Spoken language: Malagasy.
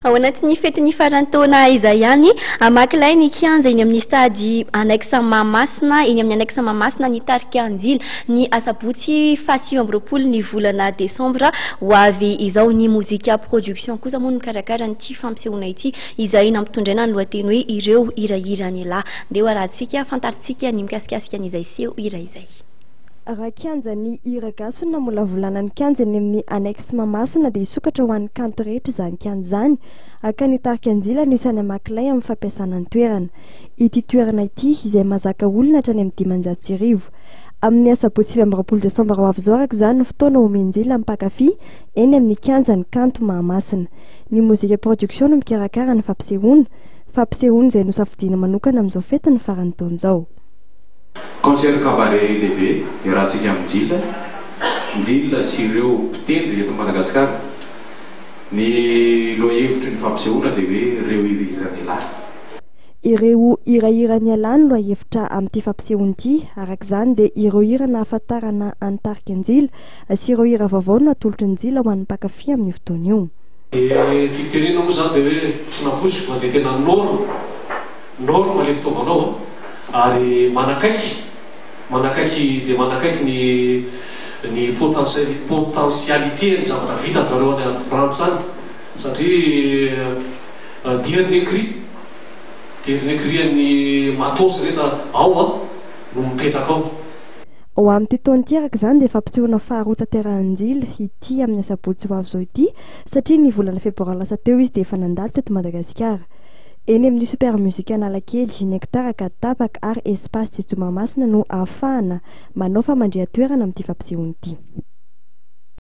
Ao anatin'ny fetin'ny faran'ny taona izay ihany, hamaky lay ny kianja eny amin'ny stade Annexe Mahamasina, eny amin'ny Annexe Mahamasina ny tarika Njila, ny asabotsy faha 29 ny volana desambra ho avy izao. Ny Mozika Production kosa moa no mikarakara an'ity fampisehoana ity, izay nampitondraina ny lohateny hoe Ireo hirahiran'ialahy. Ndeha ho arahantsika, fantarintsika ny mikasikasika an'izay seho hira izay. Raha kianjan'ny hira gasy no namolavolana ny kianja eny amin'ny Annexe Mahamasina dia hisokatra ho an'ny kanto rehetra izany kianja izany ka ny tarika Njila no isan'ny hamaky lay amin'ny fampiasana ny toerana. Ity toerana ity izay mahazaka olona hatrany amin'ny 1500. Amin'ny asabotsy 29 desambra ho avy izao araka izany no fotoana homen'i Njila ny mpankafy eny amin'ny kianjan'ny kanto Mahamasina. Ny Mozika Production no mikarakara ny fampisehoana, fampisehoana izay nosafidiana manokana amin'izao fetin'ny faran'ny taona izao. Concert cabaret lehibe iarahantsika amin'i Njila, Njila sy ireo mpitendry eto Madagasikara. Ny lohahevitry ny fampisehoana dia hoe Ireo hirahiran'ialahy. Ireo hirahiran'ialahy no lohahevitra amin'ity fampisehoana ity. Araka izany dia ireo hira nahafantarana an'ny tarika Njila sy ireo hira vaovao no atolotr'i Njila ho an'ny mpankafy amin'io fotoana io. Dia tiako tenenina moa izany dia hoe tsy nampoiziko fa dia tena norme, norme ilay fitaovana ao an! Ary manakaiky, manakaiky dia manakaiky ny ny potentialité ny zavatra vitan-dry zareo any Frantsa any satria dernier cri, dernier cri an'ny matos rehetra ao an no mipetraka ao. Ho amin'ity taona ity araka izany dia fampisehoana faharoa tanterahin'i Njila ity amin'ny asabotsy ho avy izao ity satria ny volana febroary lasa teo izy dia efa nandalo teto Madagasikara. Eny amin'ny Super Music Analakely, Nectar Ankaditapaka ary Espace Jejo Mahamasina no ahafahana manao famandrihan-toerana amin'ity fampisehoana ity.